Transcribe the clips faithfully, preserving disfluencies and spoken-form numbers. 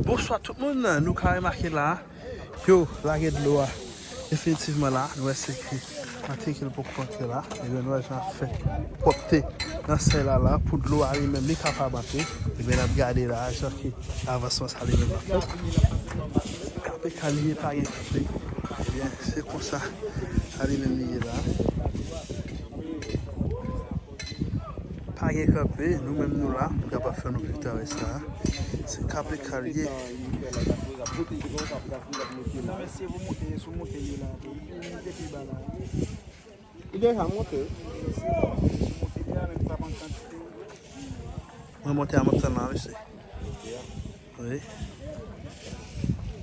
Bonswa tout moun, nou ka remake la, yo lage dlo a definitivman la, nou wè se ki matrikil poko antre la, ebyen nou wè jan ap fè pwòpte nan sèy la la, pou dlo a li menm li kapab antre, ebyen n ap gade la, jan ki avansman sa li menm ap fèt. K P K li ye, pa gen kanpe, ebyen se konsa sa li menm li ye la. Pa gen kanpe, nou menm nou la, pou kapab fè nou viv travay sa a. Se K P K li ye. Li deja monte. Mwen monte a m ap tann la, mesye. Wi.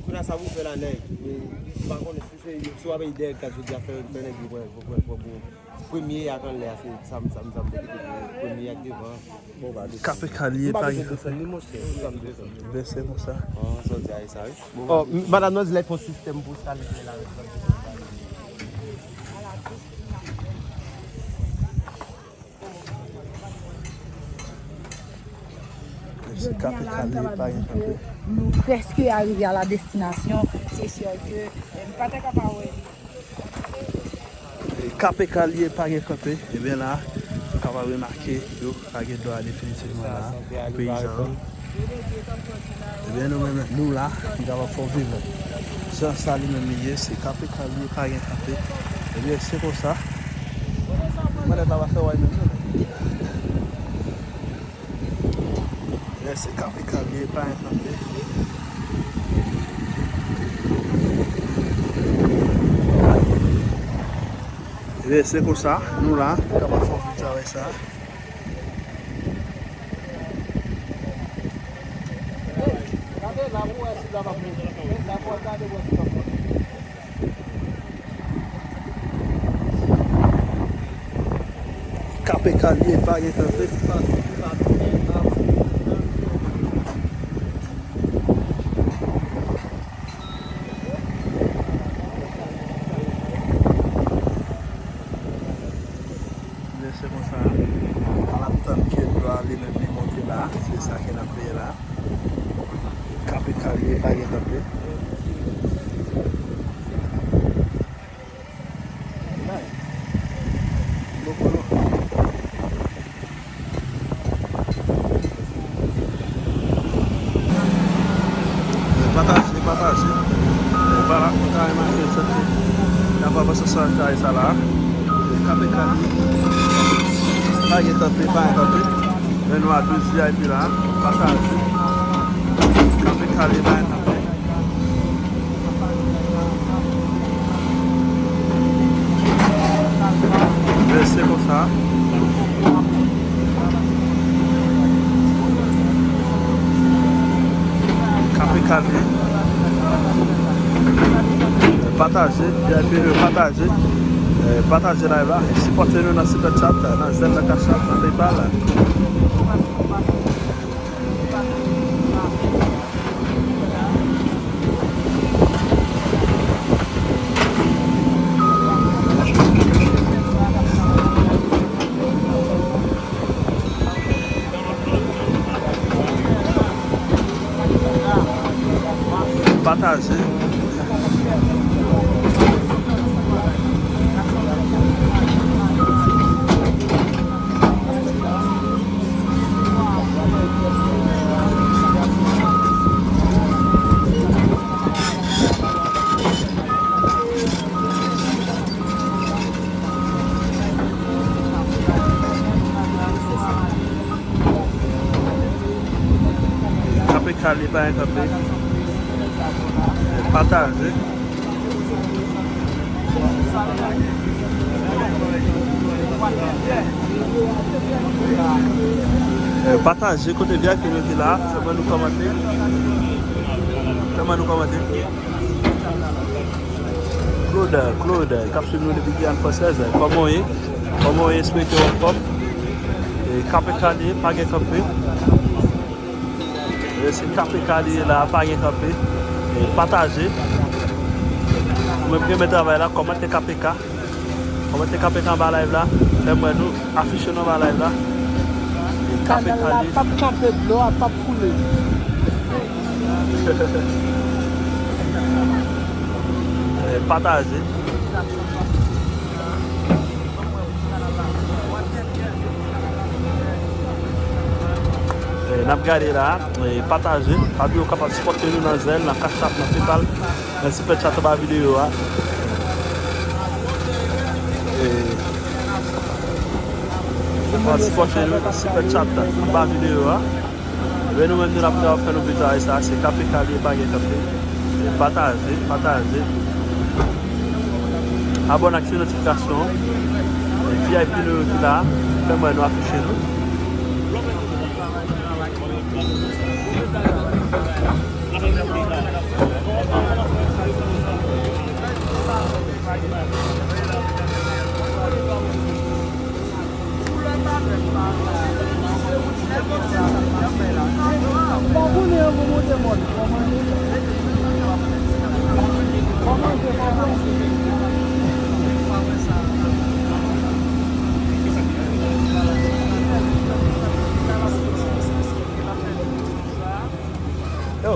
Kounye a sa pou fè la, nèg. M pa konnen si se, si w ap ede nèg ka jodi a fè, fè nèg yo pran, pran, pran, pran. Premye ak anlè a, se sa m, sa m, sa m te kite pou premye ak devan. Bon, ba, desann. K P K li ye, pa gen. M pa bezwen desann, ni monchè, se sa m desann. Bese konsa. An, sa w di a, e sa, wi. Bon, oh, ba, m-, madanm nan di lè fè yon sistèm pou sa, li fè la, sa m desann. Se K P K li ye, pa gen kanpe. Nou prèske arive a la destinasyon. Se sè ke, eh, m pa t ka pa wè. K P K li ye, pa gen kanpe. Ebyen la, nou kapab remake, yo lage dlo a definitivman la, peyizan yo. Ebyen nou menm, nou la, nou kapab fè w viv. Jan sa li menm li ye, se K P K li ye, pa gen kanpe. Ebyen se konsa. Mwen nèt la pa fè w wè menm non. Lè se K P K li ye, pa gen kanpe. Lè se konsa, nou la, kapab fè yon ti travay sa. Gade la pou wè si la p ap monte. La pou wè, gade wè si l ap monte. K P K li ye, pa gen kanpe. Men se konsa, n ap tann ke dlo a li menm li monte la, se sa ke n ap veye la. K P K li ye, pa gen kanpe. Pataje, pataje. Vwala, nou ka remake sa. N ap avanse sa, kay sa la. K P K li ye. Pa gen kanpe, pa gen kanpe. Men nou a douz V I P la. Pataje. K P K li ye, pa gen kanpe. Rete konsa. K P K li ye. Pataje, V I P yo pataje. Eh, pataje live la. Sipòte nou nan Super Chat, nan Zelle, nan Cash App, nan PayPal. Pataje. K P K li ye, pa gen kanpe. Pataje. Eh, pataje kote V I P nou te la. Sèlman nou kòmante. Sèlman nou kòmante. Claude, Claude, k ap swiv nou depi Giyàn Fransèz, kòman w ye? Kòman w ye? Espere ke w anfòm. E, K P K li ye, pa gen kanpe. E, se K P K li ye la, pa gen kanpe. E, pataje. Ou menm ki renmen travay la, kòmante K P K. Kòmante K P K anba live la. Fè m wè nou afiche nou anba live la. Kanal la p ap kanpe, dlo a p ap koule. Eh, pataje. Eh, n ap gade la, eh, pataje. Pa bliye w kapab sipòte nou nan Zelle, nan Cash App, nan PayPal, nan Super Chat anba videyo a. Eh, kapab sipòte nou nan Super Chat anba videyo a. Ebyen, nou menm, nou n ap fè, ap fè nou travay sa, se K P K li ye, pa gen kanpe. Pataje, pataje. Abòne ak ti notifikasyon. V I P nou yo ki la, fè m wè nou afiche nou. Yo.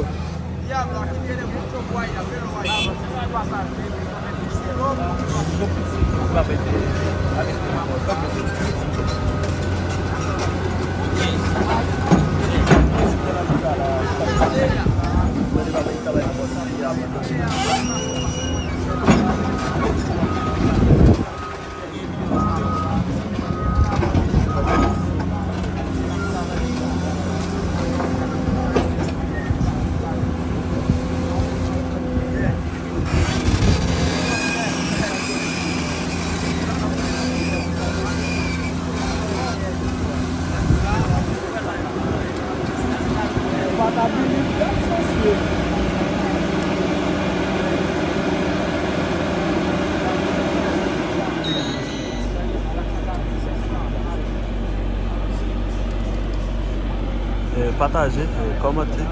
Eh, pataje, eh, kòmante.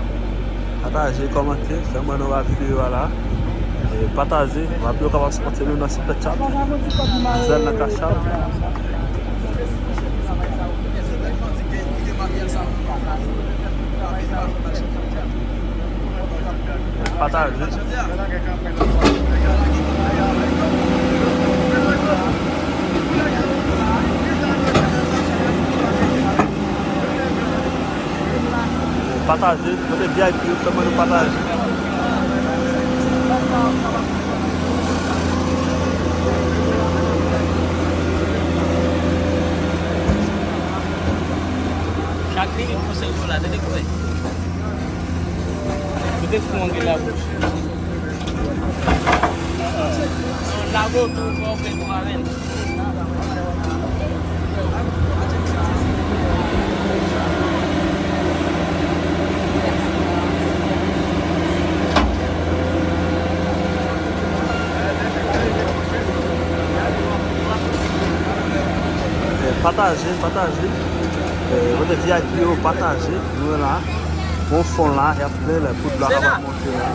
Pataje, kòmante. Fè m wè nou anba videyo a la. Eh, pataje. Pa bliye w kapab sipòte nou nan Super Chat. Zelle nan Cash App. Pataje. Pataje, kote V I P yo, fè mwen nou pataje. Chak minit konsèy pou la, tande koupe. Kote fou angle la bouch. Lago tou, fò w fè tou avè l. Eh, pataje, pataje. Eh, kote V I P yo, pataje. Nou la. Bon fon la, y ap plen la. Poud la kapab monte la.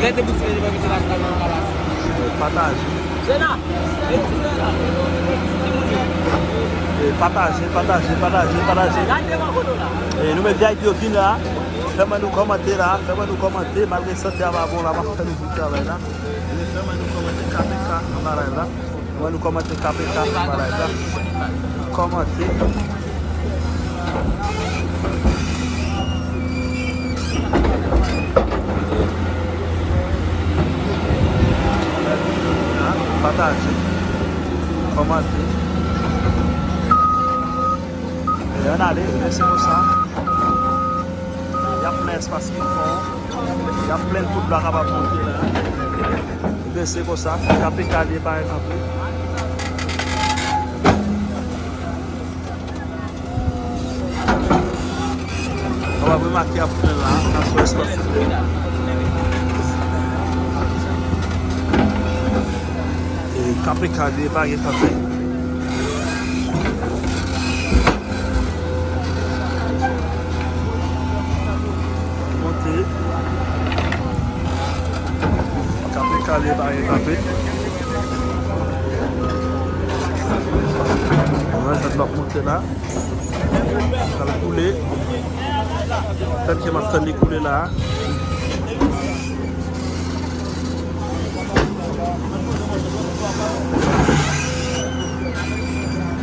Rete pou tire devan mete la nan kalas. Pataje. Zena, rete tire la. Pataje, pataje, pataje, pataje. Gade devan kote la. E nou met V I P yo vin la. Fè mwen nou kòmante la. Fè mwen nou kòmante. Malgre sante a pa bon la, m ap fè nou bout travay la. Fè mwen nou kòmante K P K anba live la. Mwen nou kòmante K P K anba live la. Kòmante. Pataje. Kòmante. E ann ale, men se konsa. Y ap plen espas ki fon. Y ap plen pou dlo a kapab monte la. Ebyen, se konsa, K P K li ye pa gen kanpe. Ou ap remake y ap plen la, nan sou espas li ye. E K P K li ye pa gen kanpe. Monte. Ale pa gen kanpe. Mwen, sa t ap monte la. Sa l koule. Tèt ke m ap tann li koule la.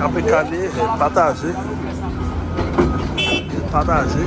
Kanpe kale, pataje. Pataje.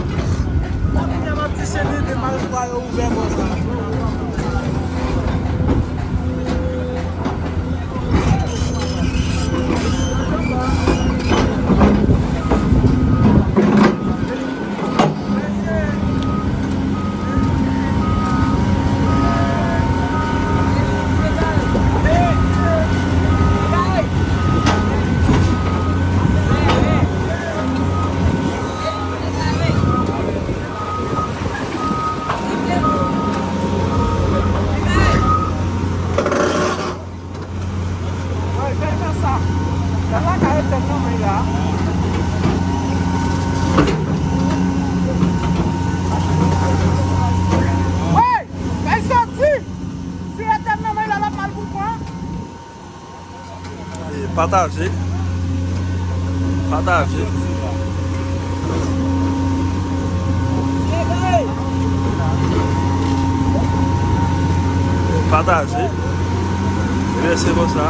Pataje. Pataje. Pataje. Rete konsa.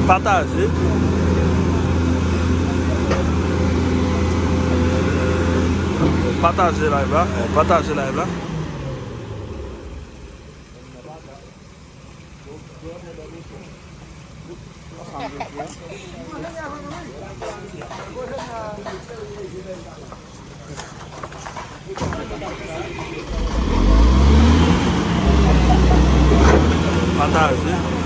Pataje. Pataje live la. Pataje live la. Pataje.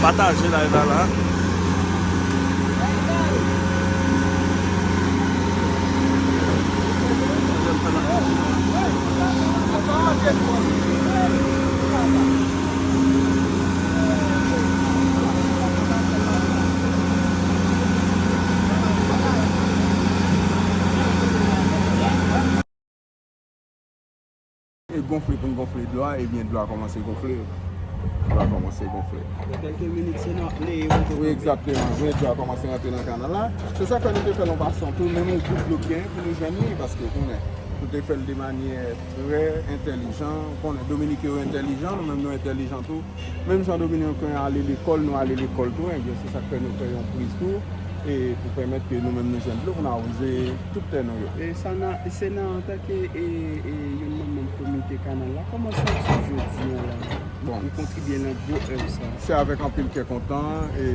Pataje live la la. E gonfle pou n gonfle dlo a, ebyen dlo a kòmanse gonfle. Dlo a kòmanse gonfle. Apre kèlke minit, se nan ap neye monte. Wi, egzakteman. Wi, dlo a kòmanse rantre nan kanal la. Se sa k fè nou te fè l yon fason tou, menm yon gout dlo ki gen pou nou jwenn li, paske ou konnen, nou te fè l de manyè trè entèlijan. Ou konnen, Dominiken yo entèlijan, nou menm nou entèlijan tou. Menm jan Dominiken yo ale lekòl, nou ale lekòl tou, ebyen, se sa k fè nou fè yon priz tou, e pou pèmèt ke nou menm nou jwenn dlo pou n awoze tout tè nou yo. E sa nan, se nan antanke, e, e, youn nan manm komite kanal la, kòman w santi w jodi a la? Bon. Ou kontribye nan gwo èv sa. Se avèk anpil kè kontan, e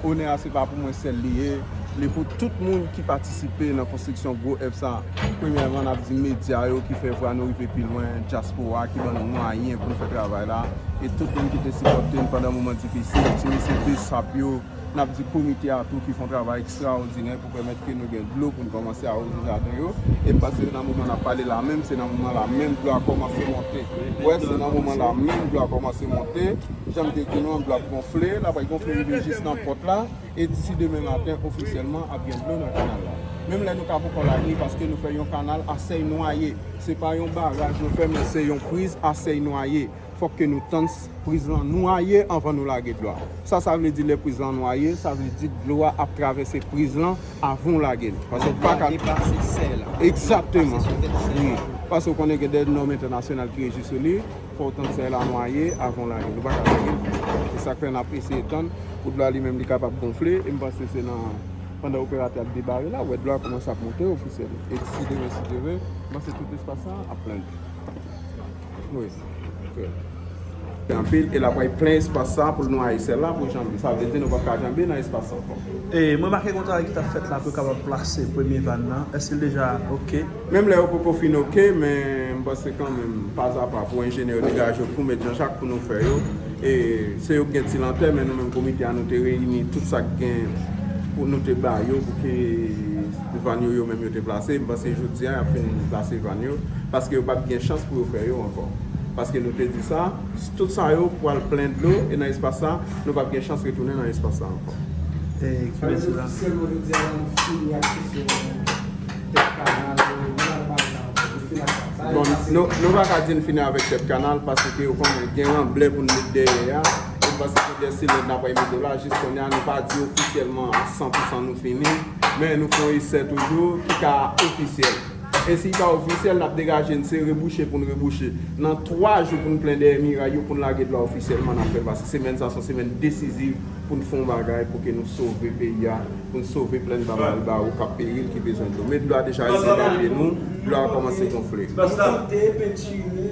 onè a se pa pou mwen sèl li ye, li pou tout moun ki patisipe nan konstriksyon gwo èv sa. Premyèman, n ap di medya yo ki fè vwa nou rive pi lwen, dyaspora ki ban nou mwayen pou n fè travay la, e tout moun ki te sipòte n pandan moman difisil, ti mesye Besap yo, n ap di komite a tou ki fè yon travay ekstraòdinè pou pèmèt ke nou gen dlo pou n kòmanse awoze jaden yo. E m panse nan moman n ap pale la menm, se nan moman la menm dlo a kòmanse monte. Wè, se nan moman la menm dlo a kòmanse monte. Jan m te di nou an, dlo ap gonfle, l ap gonfle rive jis nan pòt la. E disi demen maten, ofisyèlman, ap gen dlo nan kanal la. Menm lè nou ka poko lage, paske nou fè yon kanal a sèy nwaye. Se pa yon baraj nou fè, men se yon priz a sèy nwaye. Fòk ke nou tann s-, priz lan nwaye anvan nou lage dlo a. Sa sa vle di lè priz lan nwaye? Sa vle di dlo a ap travèse priz lan avan w lage l. Paske w pa ka depase sèy la. Egzakteman. Pase sou tèt sèy la. Wi. Paske w konnen gen de nòm entènasyonal ki reji sou li, fò w tann sèy la nwaye avan w lage l. Ou pa ka lage l konsa. Se sa k fè n ap eseye tann pou dlo a li menm li kapab gonfle. E m panse se nan, pandan operatè ap debare la, ou wè dlo a kòmanse ap monte ofisyèl. E disi demen, si Dye vle, m panse tout espas sa ap plen dlo. Wi. Anpil, e l ap pral plen espas sa pou l nwaye sèy la pou janbe. Sa vle di nou p ap ka janbe nan espas sa ankò. E mwen make gon travay ki t ap fèt la pou yo kapab plase premye vàn nan. Èske l deja oke? Menm lè yo poko fin oke, men m panse kanmenm, pazapa, pou enjenyè yo degaje yo pou met jan chak pou nou fè yo. E se yo k gen ti lantè, men nou menm komite a, nou te reyini tout sa k gen pou nou te ba yo, pou ke Van yo, yo menm yo te plase, m panse jodi a y ap fin plase van yo, paske yo p ap gen chans pou yo fè yo ankò. Paske nou te di sa, tout sa yo pral plen dlo, e nan espas sa, nou p ap gen chans retounen nan espas sa ankò. E ki mezi la? Ofisyèlman, yo di a, nou fini ak kesyon tèt kanal, nou pa pale sa ankò, nou fini ak sa. Sa Bon, pase. Nou, nou pa ka di n fini avèk tèt kanal, paske yo konnen gen ranblè pou n met dèyè a, e paske gen de silèd n ap mete la, jis kounye a, nou pa di ofisyèlman a san pou san nou fini, men nou fè yon esè toujou ki ka ofisyèl. E si l pa ofisyèl, n ap degaje n, se rebouche pou n rebouche. Nan twa jou pou n plen dèyè miray yo, pou n lage dlo a ofisyèlman, n ap fè l, paske semèn sa, se yon semèn desiziv pou n fè yon bagay, pou ke nou sove peyi a, pou n sove plèn Baba Alba yo k ap peri, ki bezwen dlo. Men dlo a deja rive nan pye nou, dlo a kòmanse gonfle. Monte, pentire,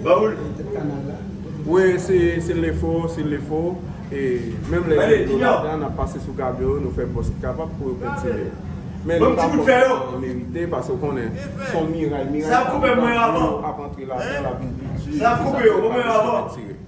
tèt kanal la. Wi, si, s'il le faut, s'il le faut. E menm lè gen dlo ladan, n ap pase sou kabyo yo, nou fè bòs ki kapab pou yo pentire. Men nou pa fòsman merite, paske w konnen, se yon miray, miray sa, ap antre ladan, l ap vin pi di, sa ap fè yo kòmanse pentire.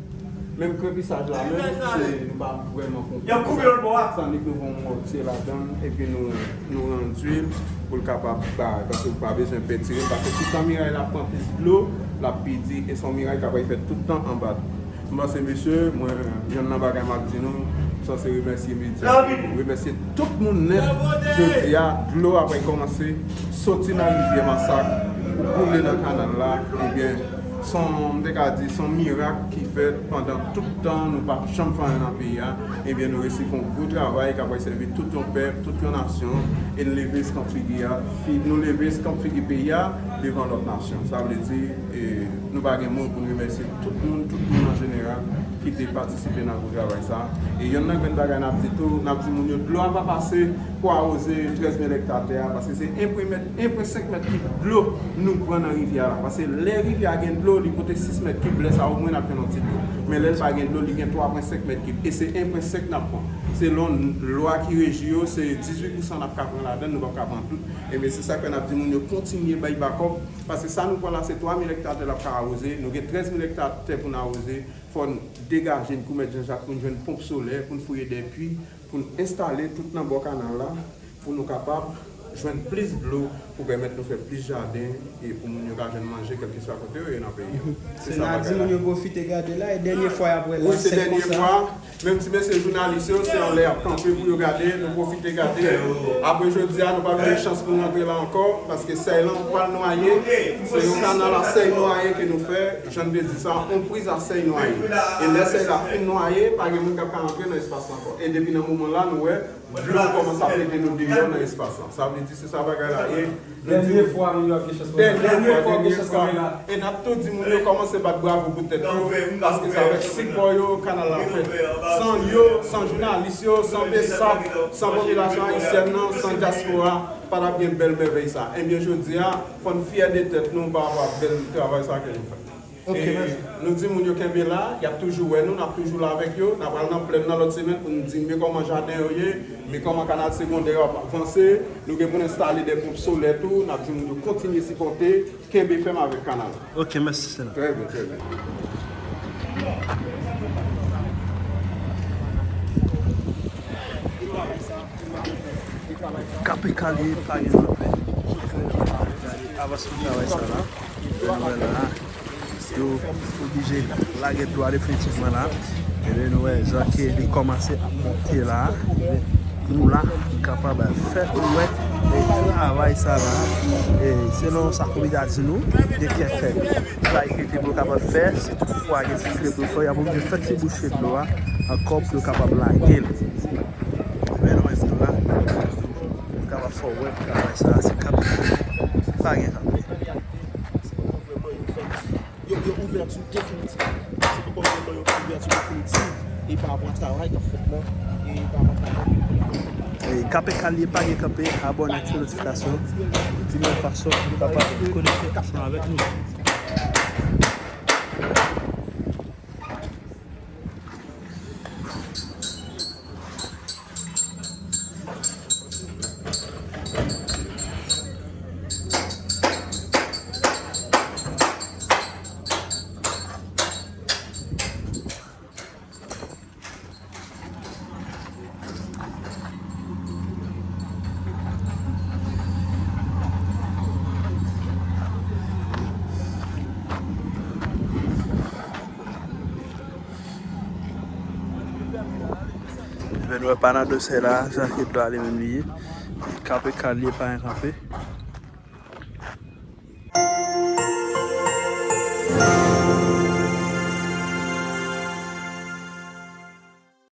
Menm krepisaj la menm, se, nou pa vrèman fè yon krepisaj. Sa nik nou fè yon mòtye ladan l, epi nou, nou randui l pou l kapab bay, paske ou pa bezwen pentire, paske toutan miray la pran plis dlo, l ap pi di, e se yon miray k ap fè tout tan anba dlo. M panse, mesye, mwen, yonn nan bagay m ap di nou, m sanse remèsye medya yo, remèsye tout moun nèt. Jodi a, dlo a pral kòmanse soti nan rivyè Masak pou koule nan kanal la, ebyen, se yon, m te ka di, se yon mirak ki fèt pandan tout tan nou pa t janm fè anyen nan peyi a. Ebyen, nou resi fè yon gwo travay k ap sèvi tout yon pèp, tout yon nasyon, e n leve eskanp figi a, fi-, nou leve eskanp figi peyi a devan lòt nasyon. Sa vle di, e, nou pa gen mo pou n remèsye tout moun, tout moun an jeneral ki te patisipe nan gwo travay sa. E yonn nan grenn bagay n ap di tou, n ap di moun yo, dlo a pa pase pou awoze trèz mil ekta tè a, paske se en pwen mèt, en pwen senk mèt kib dlo nou pran nan rivyè a la. Paske lè rivyè a gen dlo, li pote sis mèt kib, lè sa omwen n ap jwenn yon ti dlo. Men lè l pa gen dlo, li gen twa pwen senk mèt kib. E se en pwen senk n ap pran. Selon lwa ki reji yo, se dizuit pousan n ap ka pran ladan l, nou p ap ka pran tout. Ebyen, se sa k fè n ap di moun yo kontinye bay bakòp, paske sa nou pran la, se twa mil ekta tè l ap ka awoze, nou gen trèz mil ekta tè pou n awoze, fò n degaje n kou mèt Jan Jak pou n jwenn ponp solè, pou n fouye de pui, pou n enstale tout nan bò kanal la, pou nou kapab jwenn plis dlo, pou pèmèt nou fè plis jaden, e pou moun yo ka jwenn manje, kèlkeswa kote yo ye nan peyi a. Se sa bagay la. N a di moun yo pwofite gade la, e dènye fwa y ap wè la, se konsa. Wi, se dènye fwa. Menm ti mesye jounalis yo, se anlè y ap kanpe pou yo gade, nou pwofite gade. Apre jodi a, nou pa gen chans pou n rantre la ankò, paske sèy lan pral nwaye. Se yon kanal a sèy nwaye ke nou fè, jan n te di sa, yon priz a sèy nwaye. E lè sèy la fin nwaye, pa gen moun k ap ka rantre nan espas la ankò. E depi nan moman la, nou wè, dlo kòmanse ap mete nou deyò nan espas la. Sa vle di, se sa bagay la ye. Dènye fwa, nou ap gen chans wè la. Dènye fwa, dènye fwa. E n ap tou di moun yo kòmanse bat bravo pou tèt yo, paske se avèk sipò yo kanal la fèt. San yo, san jounalis yo, san BSAP, san popilasyon ayisyèn nan, san dyaspora, pa t ap gen bèl mèvèy sa. Ebyen, jodi a, fò n fyè de tèt nou pa rapò ak bèl travay sa ke nou fè. Ok, mèsi. E nou di moun yo kenbe la, y ap toujou wè nou, n ap toujou la avèk yo, n a pral nan plèn nan lòt semèn pou nou di men kòman jaden yo ye, men kòman kanal segondè yo ap vanse, nou gen pou n enstale de ponp solè tou, n ap di moun yo kontinye sipòte, kenbe fèm avèk kanal la. Ok, mèsi, Sena. Trè byen, trè byen. K P K li ye, pa gen anpil. Avansman travay sa la. Nou wè la. Yo oblije lage dlo a definitivman la. Ebyen, nou wè jan ke li kòmanse ap monte la. Nou la, nou kapab fè nou wè, e, travay sa la. E, selon sa komite a di nou, gen kèk travay ki rete pou yo kapab fè. Si toutfwa gen ti kle pou yo fè, y ap oblije fè ti bouche dlo a ankò pou yo kapab lage l. Men nou wè sa la. Nou kapab fè w wè travay sa a, se kanpe. Pa gen kanpe. Yo, yo ouvèti definitif. Se poko vrèman yon ouvèti definitif. E pa rapò a travay k ap fèt la, e pa rapò a travay. E K P K li ye, pa gen kanpe, abòne, aktive notifikasyon. Di menm fason, nou kapab konekte ansanm avèk nou. Nou wè Panado se la, sa se dlo a li menm li ye. Kanpe kal li ye, pa gen kanpe.